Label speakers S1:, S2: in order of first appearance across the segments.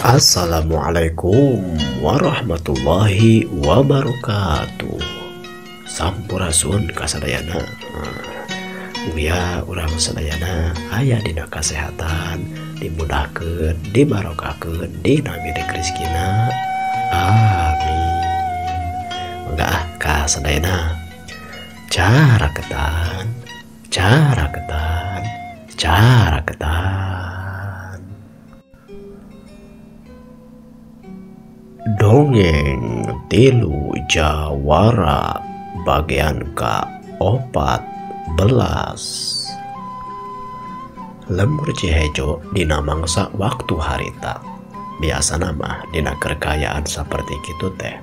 S1: Assalamualaikum warahmatullahi wabarakatuh. Sampurasun kasadayana. Mugia urang sadayana aya dina kasehatan, dimudahkeun, dibarokahkeun, dina milik rezekina. Amin. Mangga kasadayana. Caraketan, caraketan, caraketan. Dongeng Tilu Jawara bagian ke-14. Lembur Cihejo dina mangsa waktu harita. Biasana mah dina kekayaan saperti kitu teh.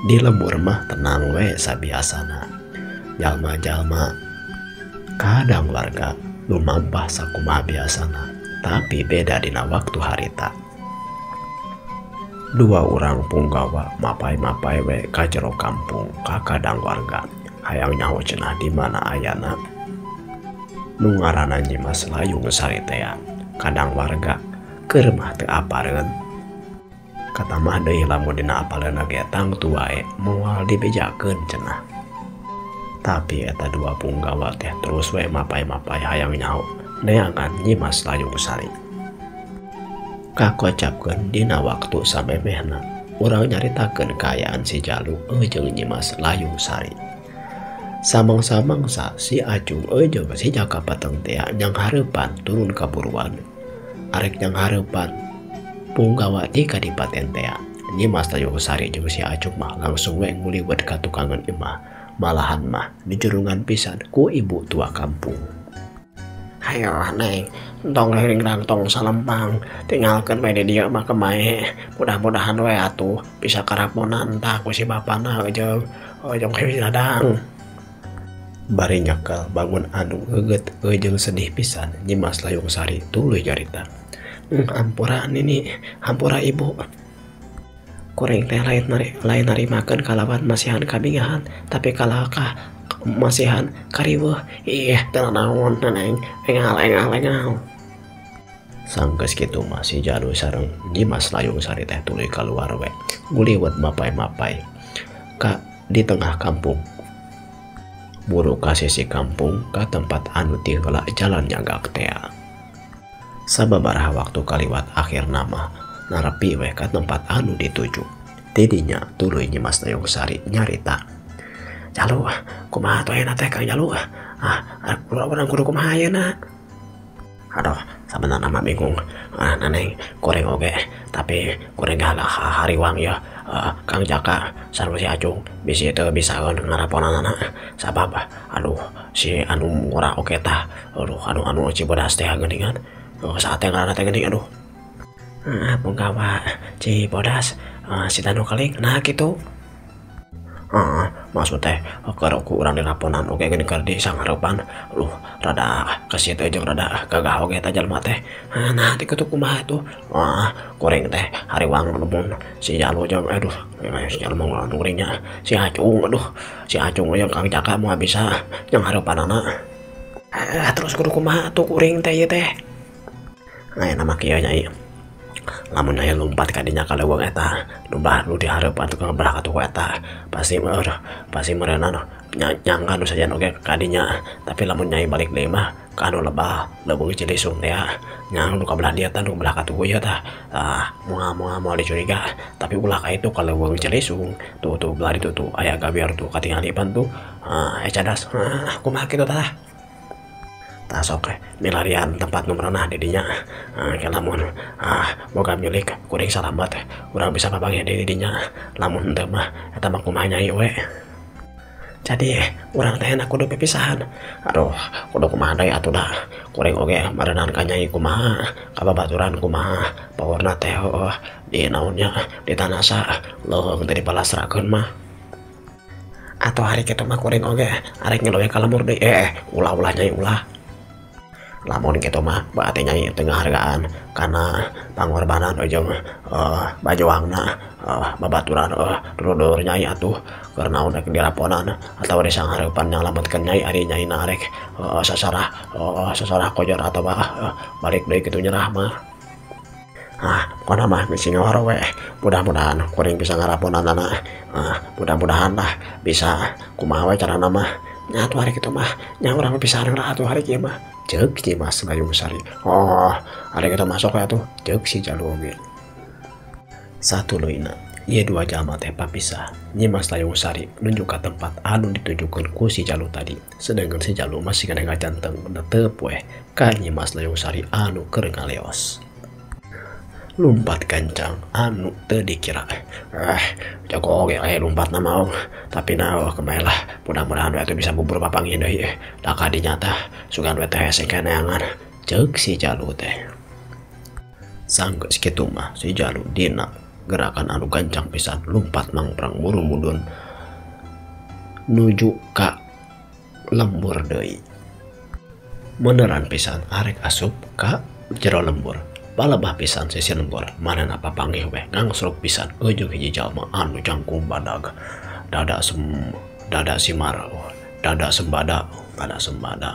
S1: Di lembur mah tenang we sabiasana. Jalma-jalma kadang warga lumampah sakumaha biasana, tapi beda dina waktu harita. Dua orang punggawa mapai-mapai we ka jero kampung ka kadang warga hayang nyaho cenah di mana ayana nu ngaranna Nyimas Layung Sari tea. Kadang warga keur mah teu apareun, katamah deui lamun dina apaleunna ge tangtu wae moal dibejakeun cenah. Tapi eta dua punggawa teh terus we mapai-mapai hayang nyaho neangan Nyimas Layung Sari. Kakocapkeun dina waktu samemehna urang nyaritakeun kaayaan si Jalu jeung Nyimas Layung Sari. Samangsa-mangsa si Acung jeung si Jaka Pateng tea nyanghareupan turun ka buruan. Arek nyanghareupan punggawa ti kadipaten tea. Nyimas Layung Sari jeung si Acung mah langsung we nguliwet ka tukangan imah. Malahan mah dijurungan pisan ku ibu tua kampung.
S2: Hayo neng, tong ringrang tong salempang, tinggalkeun we di dieu mah kemae. Mudah-mudahan we atuh bisa karaponan tah ku si bapana jeung si Dadang.
S1: Bari nyekel bangun anu geugeut jeung sedih pisan Nyimas Layung Sari tuluy nyarita.
S2: Ampura nini, hampura ibu. Kuring teh lain narimakeun kalawan masihan kabingahan, tapi kalahkah masihan kariweuh. Ih, teu naon neneng, engal engal engal.
S1: Sanggeus kitu mah si Jalu sareng Nyimas Layung Sari teh tuluy kaluar we, nguliwet mapai-mapai ka di tengah kampung. Buru ka sisi kampung ka tempat anu tinggal jalan nyanggak tea. Sababaraha waktu kaliwat akhirna mah narepi we ka tempat anu dituju. Tidinya tuluy Nyimas Layung Sari nyarita.
S2: Jalu, kumaha atuh ayeuna teh Kang Jalu? Ah, urang kudu kumaha ayeuna? Aduh, sabenerna mah bingung. Ah, neneng kuring oge, tapi kuring hariwang ya. Kang Jaka sareng si Acung bisi teu bisaeun ngaraponanana. Sabab aduh si anu ngora oge tah. Aduh anu Cibodas teh geuningan. Saat ngaranna teh geuning aduh. Punggawa Cibodas si Tanu Keling nah kitu. Maksud teh keur ku urang diraponan oge geuning keur di sanghareupan. Aduh rada kesit jeung rada gagah oge eta jalma teh. Nah ti kitu kumaha atuh? Kuring teh hariwang lamun si Jalu jeung aduh si Jalu mah kuringnya si Acung aduh si Acung jeung Kang Jaka moal bisa nyanghareupanana. Terus kudu kumaha atuh kuring teh ieu teh? Ayeuna mah kieu nyai. Lamun aya lumpat ka dinya ka leuweung eta nu bah nu dihareupan tukang belah ka tuh eta pasti pasti meureunna nyangka nu sajan oge ka dinya. Tapi lamun nyai balik deui mah ka anu lebah leuweung Cilisung teh nya nu ka belah dieu tah nu belah ka tuh ieu tah. Moal moal moal dicuriga, tapi ulah ka itu ka leuweung Cilisung tuh tuh belah ditu tuh aya gabiar tuh katinggalipan tuh. Cadas kumaha kitu tah? Tah sok milarian tempat nu merenah di dinya. Lamun boga milik kuring salamet urang bisa papanggih di dinya. Lamun henteu mah eta mah kumaha nyai we. Jadi urang teh enak kudu pipisahan. Aduh kudu kumaha deui atuh dah. Kuring oge marenan ka nyai kumaha, ka babaturan kumaha, pawarna teh heueuh di naonnya di tanasa leuweung teh dipalasrakeun mah. Atau hari kitu mah kuring oge arek ngeloe ka lembur deui. Ulah-ulah nyai ulah. Lamun kitu mah berarti nyai teu ngahargaan kana pangorbanan jeung bajuangna babaturan dulur nyai atuh keur naon rek diraponan atawa di sanghareupan nyalametkeun nyai ari nyaina arek sasarah sasarah kojor atawa balik deui kitu nyerah mah.
S1: Pokona mah geus ngawaro we. Mudah-mudahan kuring bisa ngaraponanana. Mudah-mudahan lah bisa kumaha we carana mah. Nya atuh hari kitu mah. Nya urang bisa lah atuh hari kieu mah. Ceuk Nyimas Layung Sari. Oh, ari kitu masuk we atuh. Ceuk si Jalu oge. Satuluyna ieu dua jalma teh papisah. Nyimas Layung Sari nunjuk ka tempat anu ditunjukkeun ku si Jalu tadi. Sedangkan si Jalu masih keneh ngajanteng netep we ka Nyimas Layung Sari anu keur ngaleos. Lumpat gancang anu teu dikira. Jago oge lumpat na maung. Tapi na kemae lah, mudah-mudahan we atuh bisa bubur papanggih deui. Da kadinya tah sugan we teh hese keneangan. Ceuk si Jalu teh. Sanggeus kitu mah si Jalu dina gerakan anu gancang pisan lumpat mangprang muru mudun nuju ka lembur deui. Meneran pisan arek asup ka jero lembur. Balebah pisan sisi lembur manehna papanggih we ngangsruk pisan eujeung hiji jalma anu jangkung badag dada dada simar dada sembada dada sembada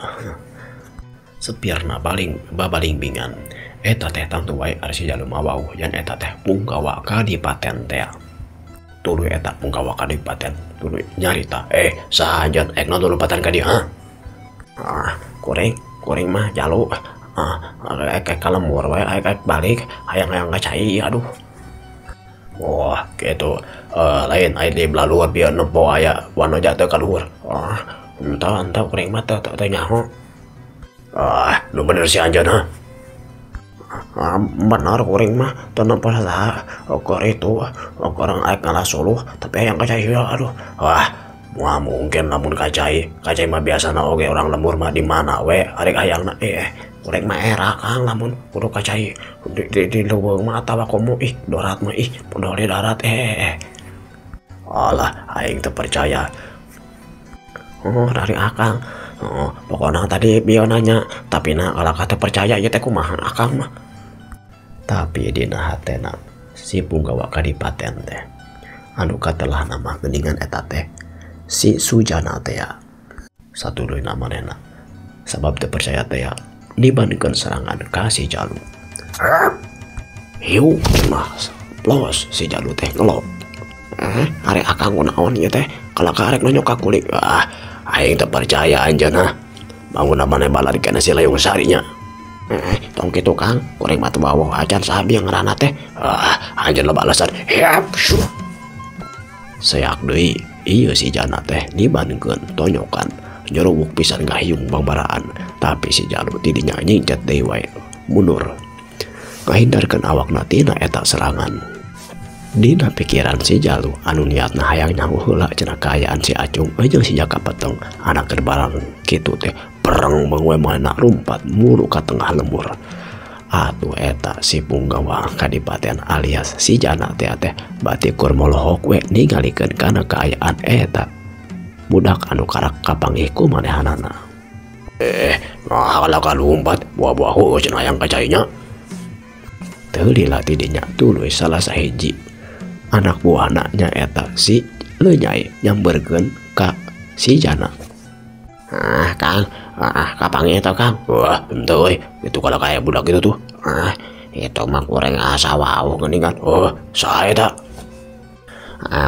S1: sepirna baling babalingbingan. Eta teh tangtu wae ari si Jalu mah wauh yen eta teh punggawa kadipaten teh. Tuluy eta punggawa kadipaten tuluy nyarita saha anjeun ek naon lompatan ka dieu ha? Kuring mah Jalu ek ka lembur we ek balik hayang-hayang ka cai aduh. Wah kitu lain aya di belah luhur bieu nempo aya wanoja teh ka luhur. Entah kuring mah teu nyaho. Nu bener si anjeun ha? Benar kuring mah teu nempo saha keur itu orang aek ngalah suluh tapi hayang ka cai aduh. Wah moal mungkin lamun ka cai. Ka cai mah biasana oge orang lembur mah di mana we arek hayangna kuring mah era Kang lamun kudu ka cai di leuweung mah atawa komo ih dorat mah ih podol di darat Alah aing teu percaya. Oh dari akang. Oh, pokoknya tadi bio nanya, tapi na kalau kata percaya ieu teh kumaha akang mah. Tapi dina hatena si punggawa kadipaten teh anu katelah nama geuningan eta teh si Sujana teh ya. Satuluyna manehna sabab teu percaya teh ya dibandingkeun serangan ka si Jalu. Hiu mah plos si Jalu teh ngelop. Arek akang kunaon ieu teh kalaka arek nonyok ka kulit. Aing teu percaya anjeun ha. Bangun maneh balari kana si Layung Sarinya. Tong kitu Kang, kuring mah teu wawuh acan saha bieu ngaranna teh. Anjeun loba alasan. Hiap syuh. Seak deui ieu si Jana teh dibandingkeun tonyokan nyerubuk pisan ngahiung bangbaraan, tapi si Jalu tidinya nyingcat deui wae mundur. Ngahindarkeun awakna tina eta serangan. Dina pikiran si Jalu anu niatna hayang nyaho heula cenah kaayaan si Acung jeung si Jaka Peteng anak keur barang kitu teh pereng we manehna lumpat muru ka tengah lembur. Atuh eta si punggawa kadipaten alias si Jana teh batikur molohok we ningalikeun kana kaayaan eta budak anu karak kapanggih ku manehanana. Nah kalaka lumpat buah-buah heueuh cenah hayang ka cainya. Teu lila tidinya tuluy salah sahiji anak buahna nyaeta si Lenyai nyamberkeun ka si Jana. Kang, kapanggih eta Kang? Wah, henteu euy, itu kalau kaya budak itu tuh. Itu mah kuring asa wawuh geuningan. Oh, saha eta?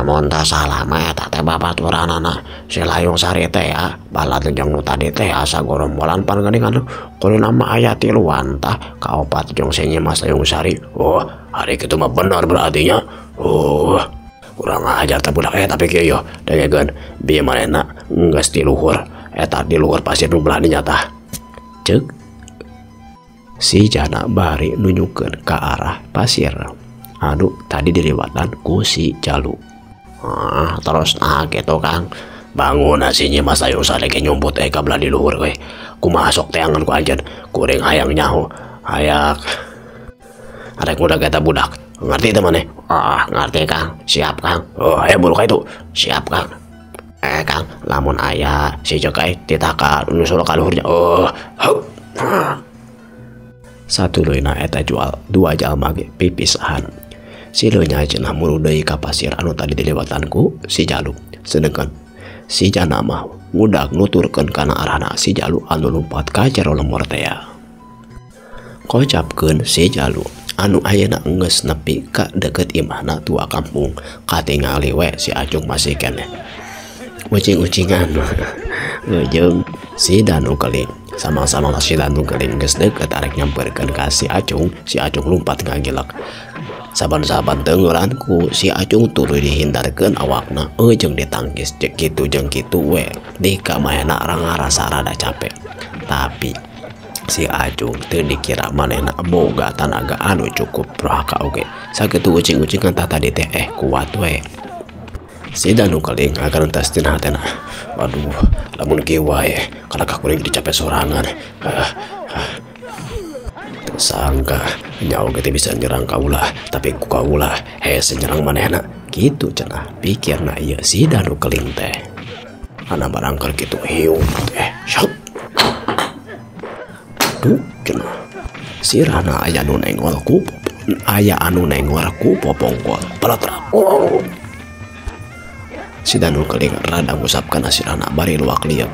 S1: Mun teu salah mah eta teh babaturanana si Layung Sari teh ya, balad jeung nu tadi teh asa gorombolan pan geuningan. Kudu mah aya tiluan tah kaopat jeung si Nyimas Layung Sari. Oh, hari kitu mah bener berartinya. Oh, kurang ajar teh budak tapi kieu yo dengekeun bieu manehna geus di luhur. Eta di luhur pasir nu belah dinya tah. Ceuk si Jana bari nunjukkeun ka arah pasir anu tadi diliwatan ku si Jalu. Terus kitu Kang. Bangun si Nyimas Layung Sari ge nyumput ka belah di luhur we. Kumaha sok teangan ku anjeun kuring hayang nyaho hayak arek muda eta budak. Ngerti teh maneh? Ngerti Kang. Siap Kang. Oh, aya buru ka itu. Siap Kang. Kang, lamun aya si Jokai titah ka nyusul ka luhurnya. Oh, hau. Satuluyna eta jual dua jalma ge pipisahan. Si Leunya cenah muru deui ka pasir anu tadi dilewatan ku si Jalu. Sedengkeun si Jana mah ngudag nuturkeun kana arahna si Jalu anu lumpat ka jero lemur teh. Kocapkeun si Jalu anu ayeuna geus nepi ka deukeut imahna tua kampung. Katingali we si Acung masih keneh ucing-ucingan jeung si Danu Keling. Sama-sama si Danu Keling geus deukeut arek nyamperkeun ka si Acung, si Acung lumpat ngagilek. Saban-saban teueuran ku si Acung tuluy dihindarkeun awakna jeung ditangkis jeung kitu jeung kitu we. Di ka manehna ngarasa rada capek. Tapi si Acung teu dikira manehna boga tanaga anu cukup rohaka oge. Sakitu ucing-ucingan tah tadi teh kuat we. Si Danu Keling ngagerentas tina hatena. Aduh, lamun kieu wae kalakah kuring dicape sorangan. Teu sangka nya oge teh bisa nyerang kaula, tapi ku kaula hese nyerang manehna. Kitu cenah pikirna ieu si Danu Keling teh. Ana barang keur kitu hiung teh. Syok. Duh cenah. Sirahna aya nu nengol ku aya anu nengol ku popongkol. Palatra. Si Danu Keling rada ngusap kana sirahna bari luak lieuk.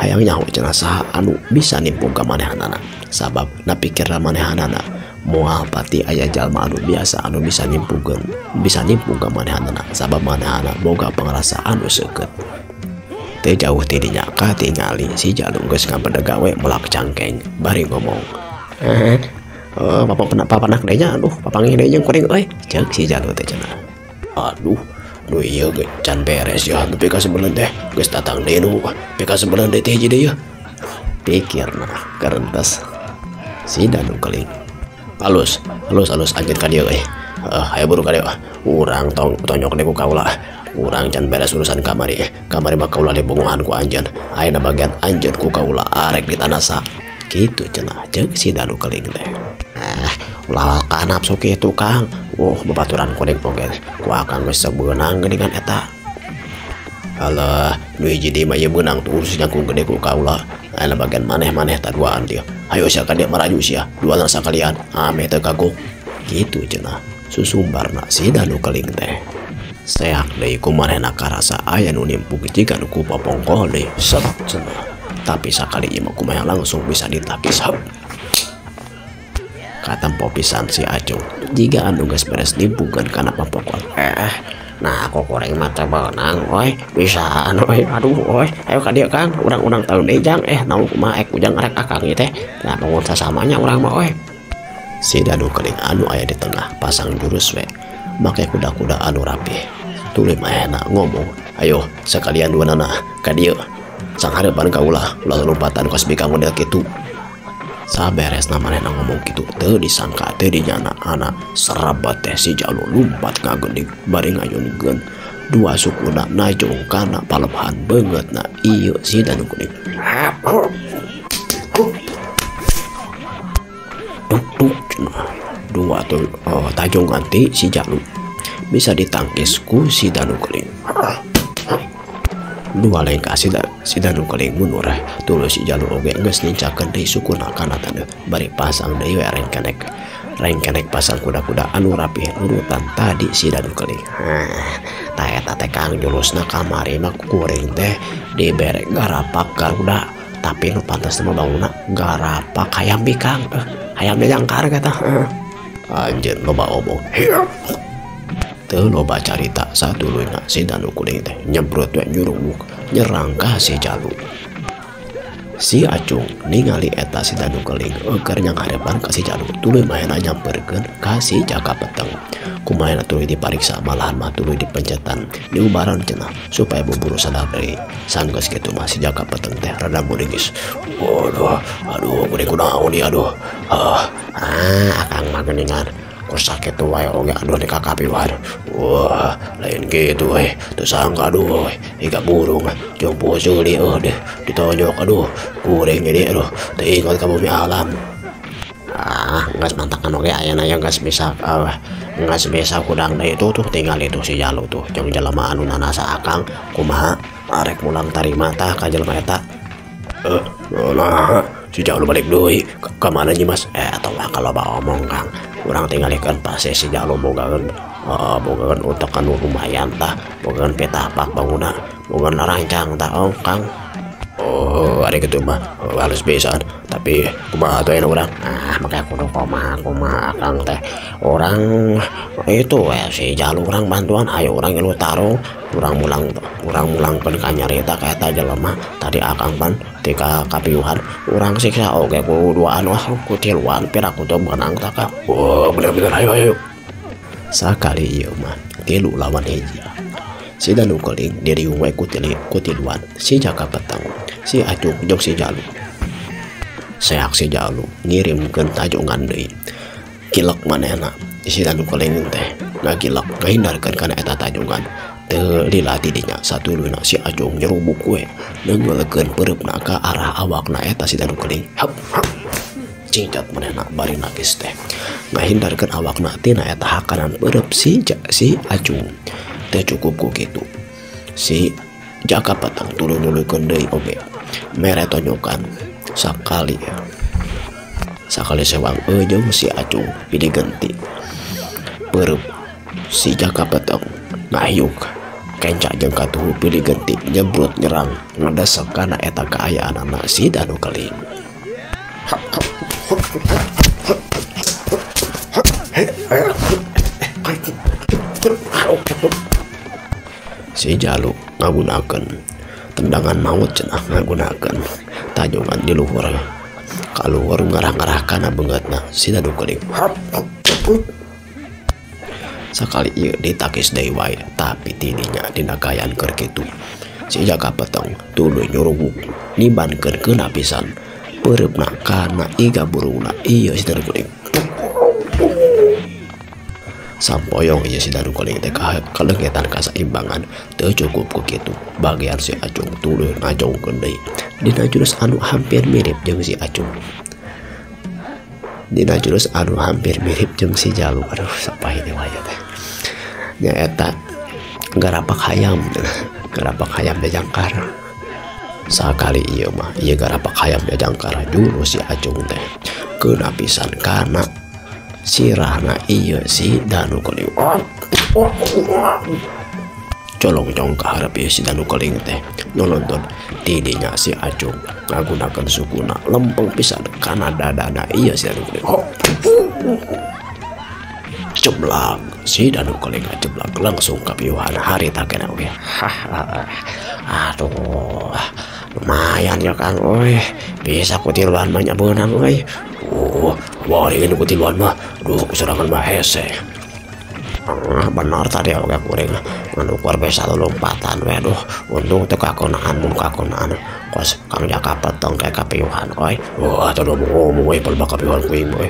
S1: Hayang nyaho cenah saha anu bisa nimpung ka manehanana. Sabab napikirna manehanana moal pati aya jalma anu biasa anu bisa nimpungkeun, bisa nimpung ka manehanana sabab manehana boga pangrasa anu seukeut. Teu jauh ti dinya katingali si Jalu geus ngabedeg gawe melak cangkeng bari ngomong. Oh, papanak deui nya, aduh papanggih deui jeung kuring euy, ceuk si Jalu teh cenah. Aduh, nu ieu ge can beres ya, nepi ka sebelah teh geus datang deui nu nepi ka sebelah deui teh hiji deui yeuh. Pikirna karentes si Danu Keling. Alus, alus, alus anjeun ka dieu euy. Hayo buru ka dieu. Urang tong tonyok deui ku kaula. Urang can beres urusan kamari. Kamari mah kaula dibunguhan ku anjeun. Ayeuna bagian anjeun ku kaula arek ditanasa. Kitu cenah ceuk si Danu Keling teh. Ulah ka nafsu kitu Kang. Wah, babaturan kuring oge ku akang geus sebeunang geuningan eta. Alah, nu hiji deui mah ieu beunang tuh urus jangkung gede ku kaula. Ayeuna bagian maneh-maneh ta duaan dia. Hayo sia ka dieu maraju sia, duaan sakalian. Ame teu kagok. Kitu cenah susumbarna si Danu Keling teh. Seak deui ku manehna karasa aya nu nimpuk jiga nu ku popongkol deui. Set cenah. Tapi sakali ieu mah kumaha langsung bisa ditakis. Hep. Katempo pisan si Acung jiga anu geus beres nimpungkeun kana popokol. Nah aku goreng mah teu beunang euy, bisaan euy, aduh euy, ayo ka dieu Kang, urang-urang tahun deui jang, naon kumaha ek ujang arek akang ieu teh. Nah bangun sasamanya urang mah euy. Si Danu Keling anu aya di tengah pasang jurus we, make kuda-kuda anu rapih. Tuluy manehna ngomong, ayo sekalian dua nana ka dieu. Sanghareupan kaula, ulah lompatan kos bikang model kitu. Saberesna manehna ngomong kitu teu disangka teu dinyana anak serabat teh si Jalu lumpat ngageuning bari ngayunkeun dua sukuna najong kana palepahan beungeutna ieu si Danu Keling. Duk duk cenah. Dua tuh tajong ganti si Jalu bisa ditangkis ku si Danu Keling. Dua lengkah si Danu Keling mundur tuluy si Jalu oge geus nincakeun deui sukuna kana taneuh bari pasang deui we rengkenek. Rengkenek pasang kuda-kuda anu rapih nurutan tadi si Danu Keling. Tah eta teh Kang julusna kamari mah kuring teh dibere garapak Garuda, tapi nu pantes mah bangunna garapak hayam bikang. Hayam jangkar kata. Anjeun loba omong. Teu loba carita satuluyna si Danu Keling teh nyebrut we nyurunguk nyerang ka si Jalu. Si Acung ningali eta si Danu Keling keur nyanghareupan ka si Jalu tuluy manehna nyamperkeun ka si Jaka Peteng. Kumaha tuluy dipariksa malahan mah tuluy dipencetan diubaran cenah supaya buburu sadar deui. Sanggeus kitu mah si Jaka Peteng teh rada muringis. Waduh, aduh kuring kunaon ieu aduh. Akang mah geuningan ku sakit wae oge aduh dikakapiwan. Wah, lain kitu we. Teu sangka aduh iga burung jompo seuli eueuh deh ditonjok aduh kuring ini aduh teu ingat ka bumi alam. Geus mantakan oge ayeuna ya geus bisa geus bisa kudang deui tuh tinggal itu si Jalu tuh jeung jelema anu nanasa akang kumaha arek mulang tarima tah ka jelema eta. Nah si Jalu balik deui ka mana nyi Mas? Atau kalau omong Kang urang tinggalikeun pasti si Jalu bogaeun bogaeun utek anu lumayan tah bogaeun petapak bangunna bogaeun rancang tah oh Kang. Oh, ari kitu mah halus pisan, tapi kumaha atuh urang?
S2: Ah, maka kudu kumaha kumaha Kang teh. Urang itu we si Jalu urang bantuan, ayo urang ngilu tarung, urang mulangkeun ka nyarita ka eta jelema. Tadi akang pan tika kapiuhan, urang siksa oge ku duaan wah ku tiluan pira ku teu meunang tah Kang.
S1: Oh, bener-bener ayo ayo. Sakali ieu mah 3 lawan 1. Si Danu Keling diriung we ku tiluan, si Jaka Peteng, si Acung jeung si Jalu. Seak si Jalu ngirimkeun tajungan deui. Kilek manehna si Danu Keling teh ngagilek ngahindarkeun kana eta tajungan. Teu lila ti dinya satuluyna si Acung nyerubuk we neungeulkeun peureupna ka arah awakna eta si Danu Keling. Hap hap. Cingcat manehna bari nagis teh ngahindarkeun awakna tina eta hakanan peureub si Acung. Teu cukup ku kitu. Si Jaka Peteng tuluy-nuluykeun deui oge mere tonyokan sakali sakali sewang jeung si Acung pilih genti peureub si Jaka Peteng ngayuk kenca jeung katuhu pilih genti nyebrut nyerang ngedesek kana eta kaayaanana si Danu Keling. Si Jalu ngagunakeun tendangan maut cenah ngagunakeun tajungan di luhur kaluhur ngarah-ngarah kana beungeutna si Danu Keling. Sakali ieu ditakis deui wae tapi tidinya dina kaayaan keur kitu si Jaka Peteng tuluy nyurubuk nibankeun keuna pisan peureupna kana iga burungna ieu si Danu Keling. Sampoyong ieu si Danu Keling teh kalengetan kasaimbangan teu cukup ku kitu bagian si Acung tuluy ngajongkeun deui dina jurus anu hampir mirip jeung si Acung, dina jurus anu hampir mirip jeung si Jalu. Aduh sapahit wae teh nyaeta garapak hayam, garapak hayam jajangkar. Sakali ieu mah ieu garapak hayam jajangkar jurus si Acung teh keuna pisan kana sirahna ieu si Danu Keling. Colong-cong ka hareup ieu si Danu Keling teh nyolonton tidinya si Acung ngagunakeun sukuna lempeng pisan kana dadana ieu si Danu Keling. Ceblak si Danu Keling ceblak langsung kapiuhan harita kena oge. Aduh lumayan ya Kang euy, bisa ku tiluan mah nya beunang euy. Wah ini ku tiluan mah, duh kusorangan mah hese. Benar tadi oge kuring ngan ukur bisa lompatan we duh, untung teu kakonaan mun kakonaan kos Kang Jaka Peteng kayak kapiuhan euy. Wah teu ngomong euy palebah kapiuhan kuing euy.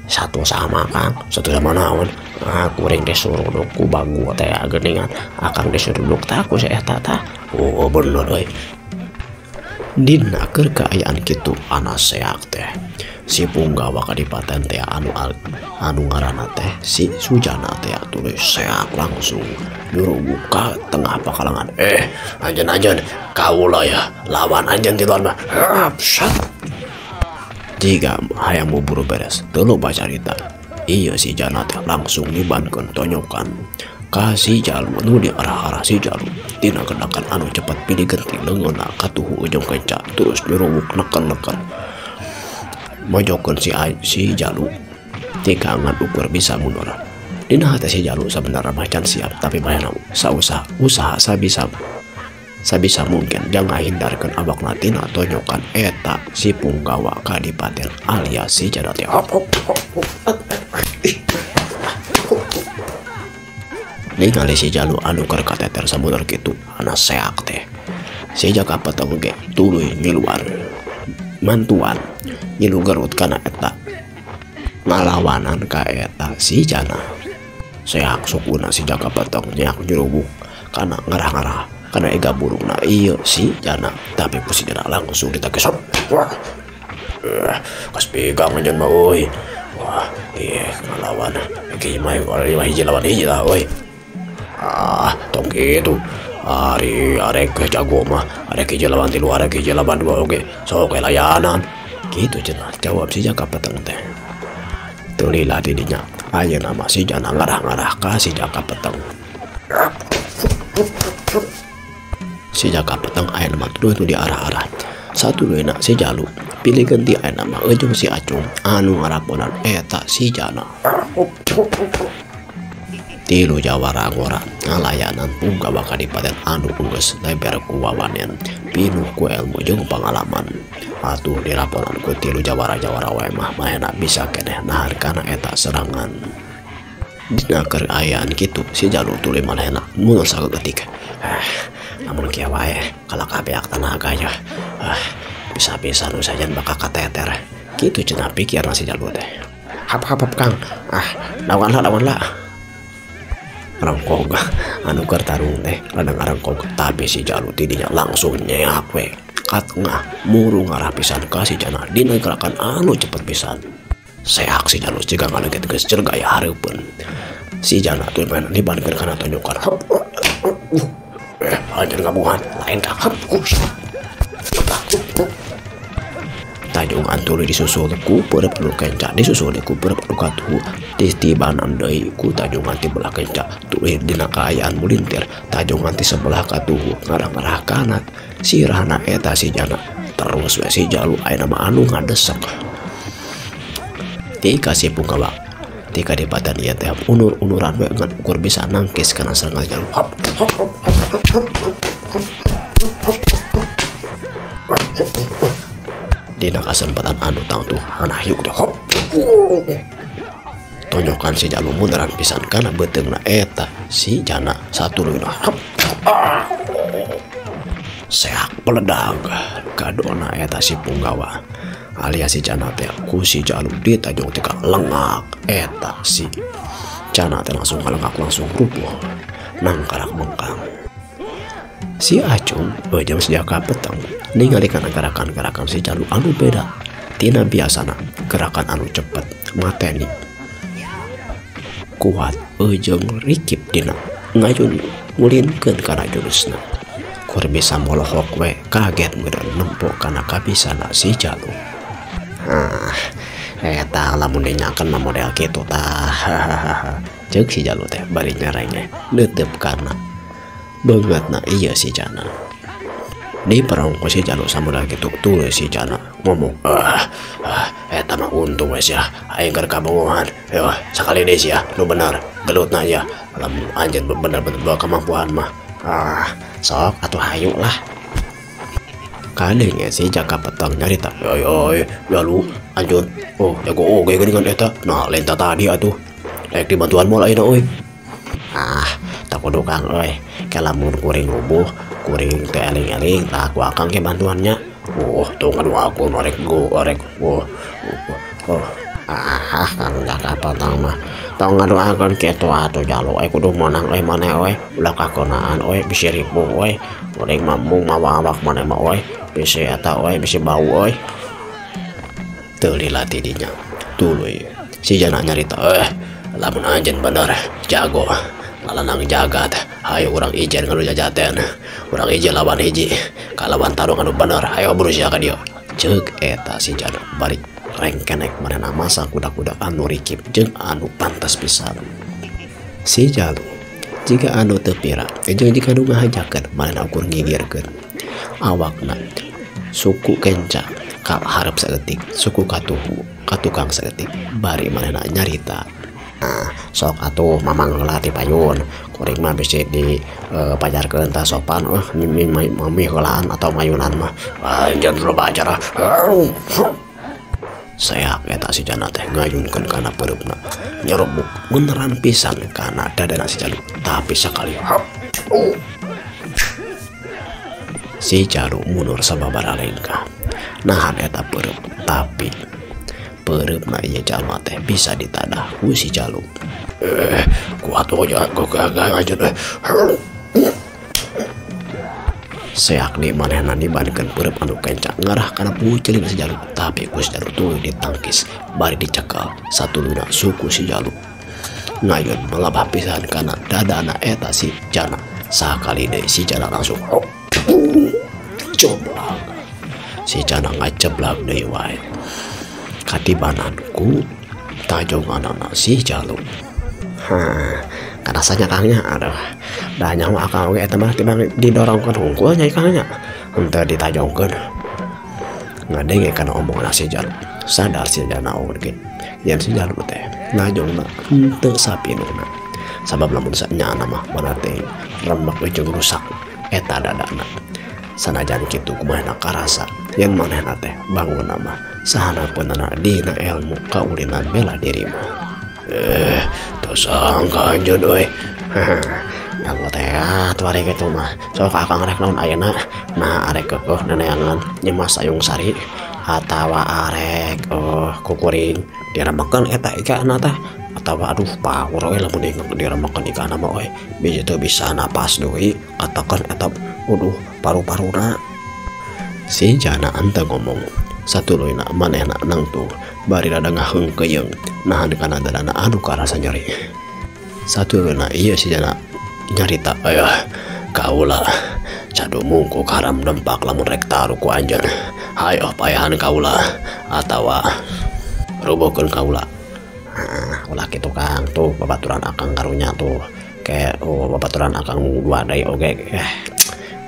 S1: Satu sama Kang, satu sama naon? Kuring disuruh ku bagu teh geuningan, akang disuruh tah ku si eta tah. Oh bener euy. Dina keur kaayaan kitu ana seak teh si punggawa kadipaten teh anu ngaranna teh si Sujana teh tuluy seak langsung nyurubuk ka tengah pakalangan. Anjeun-anjeun kaula ya lawan anjeun tiluan mah. Jika hayang buru beres teu loba carita ieu si Jana teh langsung nibankeun tonyokan ka si Jalu nu di arah-arah si Jalu. Tina gedakan anu cepat pilih genti leungeunna katuhu ujung kenca terus nyurubuk neken-neken mojokeun si Jalu tikangan ukur bisa mundur. Dina hati si Jalu sebenarnya macan siap tapi bayana sausa usaha sabisa mungkin jangan hindarkan awakna tina tonyokan eta si punggawa kadipaten alias si Jana teh. Ningali si Jalu anu keur kateter samuter kitu ana seak teh si Jaka Peteng ge tuluy ngiluan mantuan ngilu gerut kana eta ngalawanan ka eta si Jana. Seak sukuna si Jaka Peteng nyak nyerubuk kana ngarah-ngarah kana ega burungna ieu si Jana, tapi ku si Jana langsung ditakes. Kas pegang anjeun mah euy. Wah, ieu ngalawan iki mah hiji lawan hiji lah euy. Tong kitu. Ari arek jago mah, arek hiji lawan tilu, arek hiji lawan dua oge. Sok layanan. Kitu cenah jawab si Jaka Peteng teh. Teu lila di dinya ayeuna mah si Jana ngarah-ngarah ka si Jaka Peteng. Si Jaka Peteng aya mah tuduh nu diarah-arah. Satuluyna si Jalu pilih ganti aya mah eujeung si Acung anu ngaraponan eta si Jana. Tilu jawara ngora ngalayanan punggawa kadipaten anu geus leber ku wawanen pinuh ku ilmu jeung pangalaman. Atuh diraponan ku tilu jawara-jawara wae mah manehna bisa keneh nahan kana eta serangan. Dina keur ayaan kitu si Jalu tuluy manehna mundur saketik. Namun kieu wae kalakah beak tenaga ya. Bisa-bisa nu sajan bakal kateter. Kitu cenah pikirna si Jalu teh. Hap hap hap Kang. Lawan lah lawan lah. Rengkog anu keur tarung teh rada ngarengkog tapi si Jalu tidinya langsung nyeak we. Katengah muru ngarah pisan ka si Jana dina gerakan anu cepet pisan. Seak si Jalu jiga ngaleget geus gaya hareupeun. Si Jana tuh main dibankeun kana tonyokan. Anjir gabungan lain ka. Tajungan tuluy disusul ku peureub anu kenca disusul ku peureub anu katuhu ditibanan deui ku tajungan ti belah kenca tuluy dina kaayaan mulintir tajungan ti sebelah katuhu ngarah-ngarah kana sirahna eta si Jana terus we si Jalu ayeuna mah anu ngadesek tika si punggawa ti kadipatan ieu teh unur-unuran we ngan ukur bisa nangkis kana serangan Jalu. Hop hop hop hop hop. Dina kasempatan anu tangtuh hanayuk teh hop. Tonyokan si Jalu munduran pisan kana beuteungna eta si Jana satuluyna hop. Seak peledag kadona eta si punggawa alias si Jana teh ku si Jalu ditajong teh lengak eta si Jana teh langsung ngalengak langsung rubuh nangkarak mengkang. Si Acung jeung si Jaka Peteng ningali kana gerakan-gerakan si Jalu anu beda tina biasana gerakan anu cepet mateni kuat jeung rikip dina ngayun ngulinkeun kana jurusna kur bisa molohok we kaget meureun nempo kana kabisana si Jalu. Eta lamun dinyakeun mah model kitu tah. Ceuk si Jalu teh bari nyerenge neuteup kana beungeutna ieu si Jana. Di perongko si Jalu samudra kitu tuluy si Jana ngomong, eta mah untung we sia aing keur kabongohan. Yo sakali deui sia nu bener gelutna sia lamun anjeun bener-bener bawa kemampuan mah. Sok atuh hayu lah. Kadenge si Jaka Peteng nyarita, "Yo Jalu anjeun oh jago oge geuningan eta. Nah lain tadi atuh. Rek dibantuan moal ayeuna euy." Tak kudu Kang euy. Lamun kuring rubuh, kuring teh eling-eling, tah ku akang ke bantuannya. Oh, tuh ngadu aku norek go, orek. Oh. Kang Jaka Peteng mah. Tong ngadoakeun kitu atuh Jalu euy kudu meunang euy maneh euy. Ulah kakeunaan euy bisi ripuh euy. Kuring mah mung mawa awak maneh mah euy. Bisi eta euy, bisi bau euy. Teu lila ti dinya. Tuluy si Jana nyarita, lamun anjeun bener jago lalanang jagat, hayo urang ijen nganu jajaten, urang ijen lawan hiji, kalawan tarung anu bener, hayo buru sia ka dieu. Ceuk eta si Jana bari rengkenek manehna masa kuda-kuda anu rikip jeung anu pantas pisan. Si Jalu jiga anu teu pira jeung jiga nu ngahajakeun manehna ukur ngigirkeun awakna suku kenca ka hareup saeutik, suku katuhu ka tukang saeutik, bari manehna nyarita. Sok atuh mamang heula ti payun kuring mah bisi di pajarkeun tah sopan mimi heulaan atau mayunan mah anjeun loba acara. Seak eta si Jana teh ngayunkeun kana peureupna nyerebuk beneran pisan kana dadana si Jalu tapi sakali si Jalu mundur sababaraha lengkah nahan eta peureub tapi peureupna ieu jalma teh bisa ditadah ku si Jalu. Kuat aja gagah aja deh. Seak di manehna dibankeun peureub anu kenca ngarah kana puceulina si Jalu tapi ku si Jalu tuluy ditangkis bari dicekal satuluyna suku si Jalu ngayun melabah pisan kana dadana eta si Jana. Sakali deui si Jana langsung coblak. Si Jana ngaceblak deui wae katibanan ku tajonganana si Jalu. Karasanya kangnya aduh. Dah nyaho akang oge eta mah tibang didorongkeun hungkul nya kangnya. Henteu ditajongkeun. Ngadenge kana omongan si Jalu. Sadar si Jana oge. Yen si Jalu teh najongna henteu sapinuna. Sabab lamun sanyana mah mana teh remek jeung rusak eta dadana. Sanajan kitu kumaha karasa yen manehna teh bangunna mah sahanapeunana dina ilmu kaulinan bela diri mah. Tosang ka anjeun euy. Ilmu teh atuh ari kitu mah. Sok akang rek naon ayeuna? Nah arek keukeut neneangan Nyimas Layung Sari atawa arek kukuring diremekeun eta ikana tah atawa aduh power euy lamun diremekeun ikana mah euy biji teu bisa napas deui katakan eta uduh paru-paruna. Si Jana anta ngomong satuluyna manehna nangtung bari rada ngaheungkeuyeng nahan kana dadana anu karasa nyeri. Satuluyna ieu si Jana nyarita ayah kaula cadu mungku karam dempak lamun rek taruh ku anjeun. Hayoh payahan kaula atawa rubuhkeun kaula. Ulah kitu Kang tuh babaturan akang karunya tuh kayak oh babaturan akang dua deui oge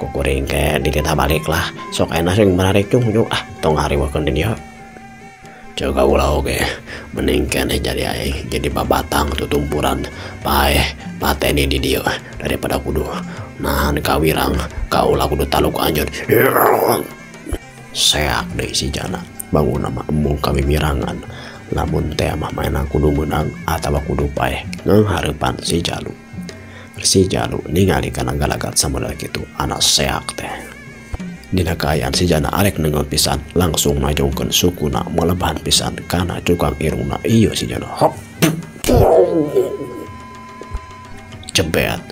S1: kukuring ke dititah balik lah sok enak sing menarik cung cung ah tong hariwakeun di dieu. Coba ulah oge mending keneh jadi aing jadi babatang tutumpuran paeh pateni di dieu daripada kudu nahan kawirang kaula kudu taluk anjeun. Seak deui si Jana bangun mah embung kawimirangan lamun teh mah mainan kudu meunang atawa kudu paeh nghareupan si Jalu. Si Jalu ningali kana galagat samodel kitu anak seak teh. Dina kaayaan si Jana arek nenggel pisan langsung najongkeun sukuna melebahan pisan kana cukang irungna ieu si Jana. Hop. Cebet.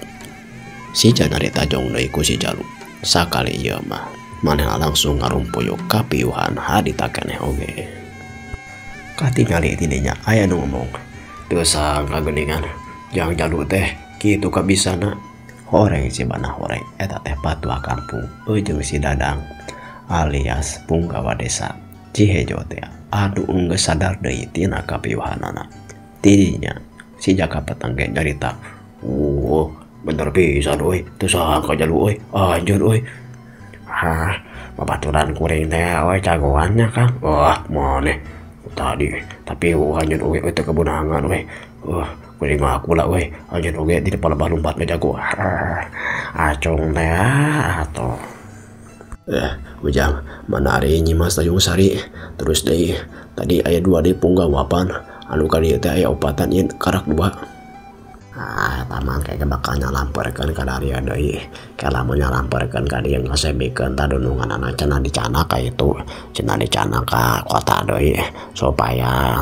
S1: Si Jana ditajong deui ku si Jalu. Sakali ieu mah manehna langsung ngarumpuyuk kapiuhan harita keneh oge. Katingali tidinya aya nu ngomong, "Teu sangka geuningan jang Jalu teh kitu kabisana." Horeng si bana horeng eta teh patua kampung eujeung si Dadang alias punggawa desa Cihejo teh anu enggeus sadar deui tina kapiuhanana. Tidinya si Jaka Petang ge nyarita, bener pisan euy, teu sangka Jalu euy, anjeun euy. Hah, babaturan kuring teh euy jagoannya Kang. Wah, maneh tadi tapi anjeun oge teu kebenangan euy. Kuring ngaku lah euy, anjeun oge di depan lebah lompat mah jago. Acung teh atuh. Ujang mana ari Nyimas Layung Sari terus deui tadi aya dua deui punggawapan anu ka dieu teh aya opatan yen karak dua. Eta mah kayak bakal nyalamperkeun ka dieu deui. Kayak lamun nyalamperkeun ka dieu ngasebikeun tadununganana cenah dicana ka itu, cenah dicana ka kota deui supaya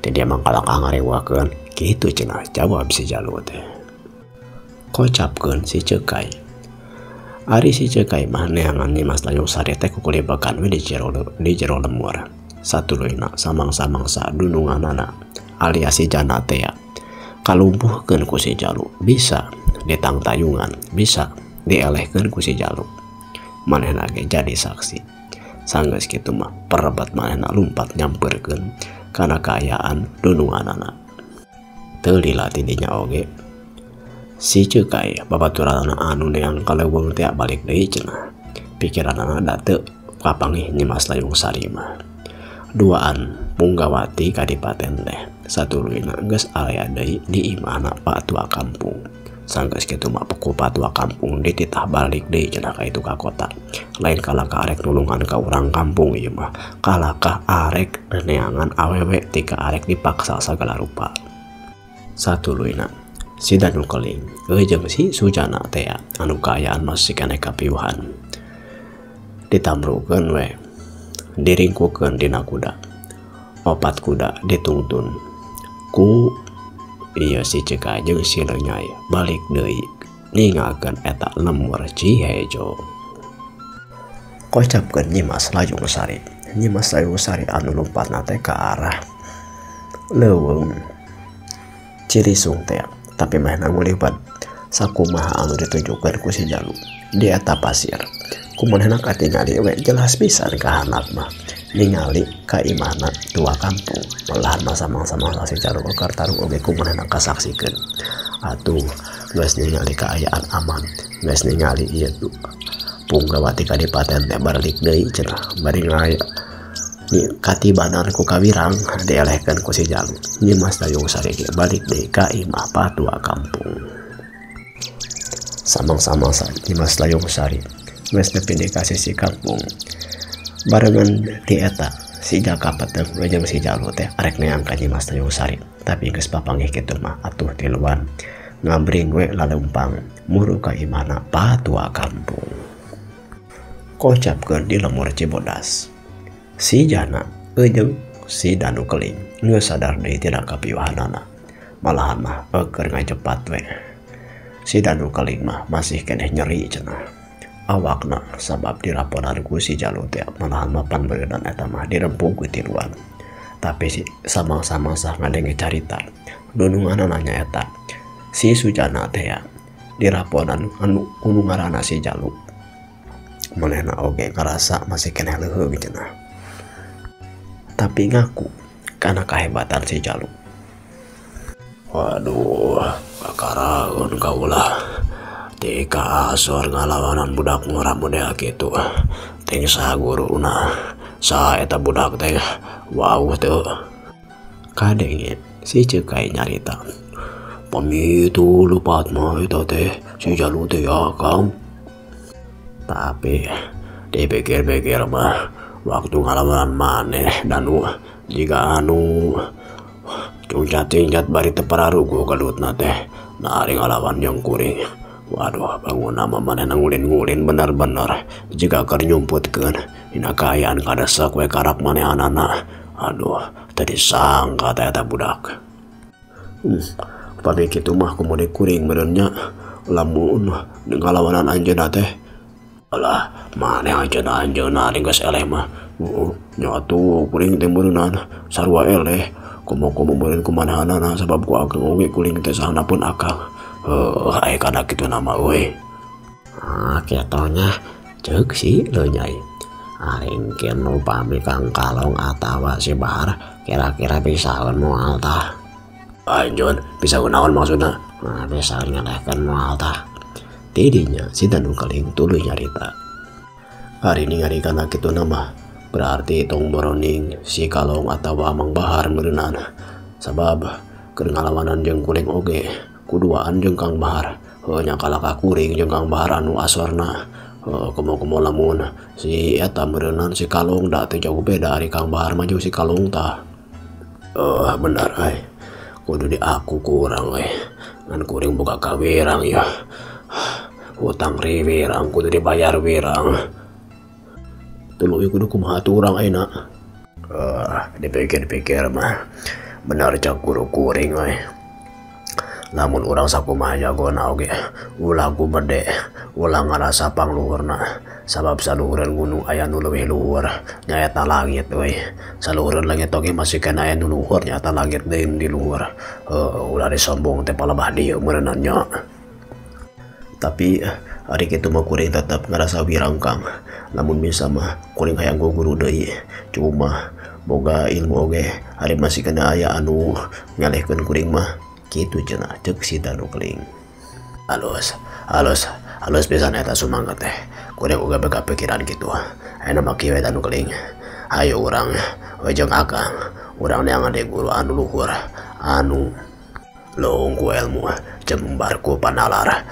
S1: di dieu mah kalakah ngariwakeun. Kitu cenah jawab si Jalu teh. Kocapkeun si Cekai. Ari si Cekai mah neangan Nyimas Layung Sari teh kukulibakan we di jero lemur. Satuluyna samangsa-mangsa dununganana alias si Jana teh kalumpuhkeun ku si Jalu, bisa ditangtayungan, bisa dielehkeun ku si Jalu. Manehna ge jadi saksi. Sanggeus kitu mah perebat manehna lumpat nyamperkeun kana kaayaan dununganana. Teu lila tidinya oge si Cekai babaturanana anu neang kaleuweung teh balik deui cenah. Pikiranana da teu kapanggih Nyimas Layung Sari mah. Duaan punggawati kadipaten teh satuluyna geus aya deui di imahna patua kampung. Sanggeus kitu mah ku patua kampung dititah balik deui cenah ka itu ka kota. Lain kalakah arek nulungan ka urang kampung ieu mah, kalakah arek neangan awewe tika arek dipaksa sagala rupa. Satuluyna si Danu Keling jeung si Sujana teh anu kaayaan masih keneh kapiuhan. Ditamrukeun we, diringkukeun dina kuda. Opat kuda ditungtun ku ieu si Cekai jeung si Lenyai balik deui ninggalkeun eta lemur Cihejo. Kocapkeun Nyimas Layung Sari. Nyimas Layung Sari anu lumpatna teh ka arah leuweung Cilisung teh, tapi manehna nguliwat sakumaha anu ditunjukkeun ku si Jalu di eta pasir. Ku manehna katingali we jelas pisan ka handap mah Ningali ka imahna tua kampung malahan mah samang-samang si Jalu keur tarung oge ku manehna kasaksikeun. Atuh geus ningali kaayaan aman, geus ningali ieu tuh punggawati kadipaten teh baralik deui cenah bari ngaya katibanan ku kawirang dielehkeun ku si Jalu. Nyimas Dayung Sari ge balik deui ka imah patua kampung. Samang-samang Nyimas Dayung Sari geus nepi di ka sisi kampung. Barengan ti eta si Jaka Peteng jeung si Jalu teh arek neang ka Nyimas Dayung Sari, tapi geus papanggih kitu mah atuh tiluan ngabring we laleumpang muru ka imahna patua kampung. Kocapkeun di lemur Cibodas. Si Jana jeung si Danu Keling geus sadar deui tina kapiuhanana. Malahan mah keur ngajepat we. Si Danu Keling mah masih keneh nyeri cenah awakna sabab diraponan ku si Jalu teh malahan mah pan beureunan eta mah dirempung ku tiluan. Tapi si samang-samang sah ngadenge carita dununganana nya eta si Sujana teh ya diraponan anu kunu ngaranna si Jalu. Manehna oge ngarasa masih keneh leuheung cenah. Tapi ngaku karena kahebatan si Jalu.
S2: Waduh, kakaraeun kaulah. Tika asor ngalawanan budak ngora model kitu. Ting saha guruna, saha eta budak teh, wauh teu.
S1: Kadenge si Cekai nyarita.
S2: Pami itu lupat mah eta teh si Jalu teh ya Kang. Tapi dipikir-pikir mah waktu ngalawanan maneh danu jika anu cungcat-cingcat bari teu pararuguh galutna teh nah ari ngalawan jeung kuring. Waduh, bangun nama manehna ngulin-ngulin bener-bener jika keur nyumputkeun dina kaayaan kadesek we karap manehanana. Aduh, teu disangka teh eta budak.
S1: Upami kitu mah kumaha kuring meureun nya lamun ngalawanan anjeunna teh.
S2: Alah, maneh anjeunna ari geus eleh mah. Heeh, nya atuh kuring teh meureunan sarua eleh. Komo-komo meureun kumanehanana sabab ku akang oge kuring teh sahana pun akang.
S1: Heuh, aya kana kitu nama euy. Ah, kitu nya ceuk si leunyai. Aringkeun upami Kang Kalong atawa si Bahar kira-kira bisaeun moal tah.
S2: Anjeun bisa kunaon maksudna?
S1: Nah, bisa ngelehkeun moal tah. Tidinya si Danu Keling tuluy nyarita. Hari ini ngari kana kitu nama berarti tong boroning si Kalong atawa Mang Bahar meureunan. Sabab keur ngalawanan jeung kuring oge kuduaan jeung Kang Bahar. Heuh nya kalaka kuring jeung Kang Bahar anu asorna. Heuh komo-komo lamun si eta meureunan si Kalong da teu jauh beda ari Kang Bahar mah jeung si Kalong tah.
S2: Bener euy. Kudu diaku kurang euy. Ngan kuring boga kawirang ya. Hutang riwirang kudu dibayar wirang.
S1: Tuluy kudu kumaha atuh urang ayeuna.
S2: Dipikir-pikir mah bener cak guru kuring euy. Lamun urang sakumaha jagona oge ulah gumede, ulah ngarasa pangluhurna. Sabab saluhureun gunung aya nu leuwih luhur nyaeta langit euy. Saluhureun langit oge masih kena aya nu luhur nyaeta langit deui di luhur. Ulah disombong teh palebah dieu meureunan nya.
S1: Tapi ari kitu mah kuring tetep ngarasa wirang Kang. Lamun bisa mah kuring hayang guru deui. Cuma boga ilmu oge ari masih kena aya anu ngalehkeun kuring mah. Kitu cenah ceuk si Danu Keling.
S2: Alus, alus, alus pisan eta sumanget teh. Kuring oge boga pikiran kitu. Ayeuna mah kieu Danu Keling. Hayu urang jeung akang, urang neangan deui guru anu luhur, anu leuweung ku ilmu, jembar ku panalar.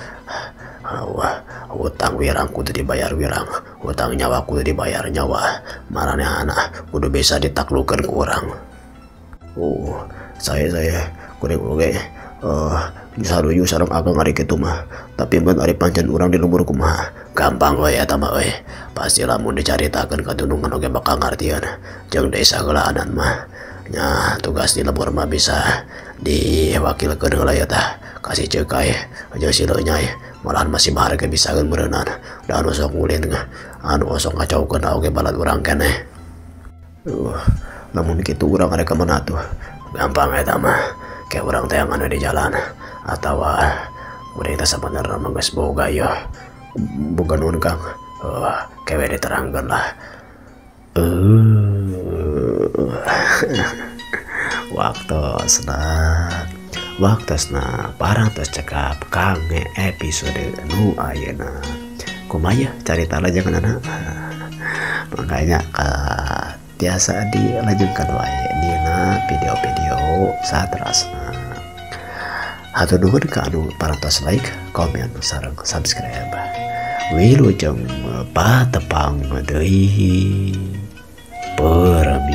S2: Hutang wirang kudu dibayar wirang, hutang nyawa kudu dibayar nyawa. Maranehana kudu bisa ditaklukeun ku urang.
S1: Oh, saya kuring oge saruju sareng akang ari kitu mah. Tapi mun ari pancen urang di lembur kumaha?
S2: Gampang we eta mah euy. Pasti lamun dicaritakeun ka dunungan oge bakal ngartieun. Jeung desa heulaanan mah nya tugas di lembur mah bisa diwakilkeun heula ya tah. Kasih cekai jeung si leunyai malahan masih bahar ge bisaeun meureunan. Da anu sok ngulin anu osok ngacaukeun oge balad urang keneh.
S1: Lamun kitu urang arek ka mana atuh?
S2: Gampang eta mah. Kayak urang teh anu di jalan atawa kuring teh sabenerna mah geus boga ieu.
S1: Boga nuhun Kang.
S2: Kewe diterangkeun lah.
S1: Waktosna parantos cekap kangge episode nu ayeuna. Kumaha carita lajenganana? Makanya tiasa dilajengkeun wae dina video-video saterasna. Hatur nuhun ka anu parantos like, komen, sareng subscribe. Wilujeng patepang deui. Permisi.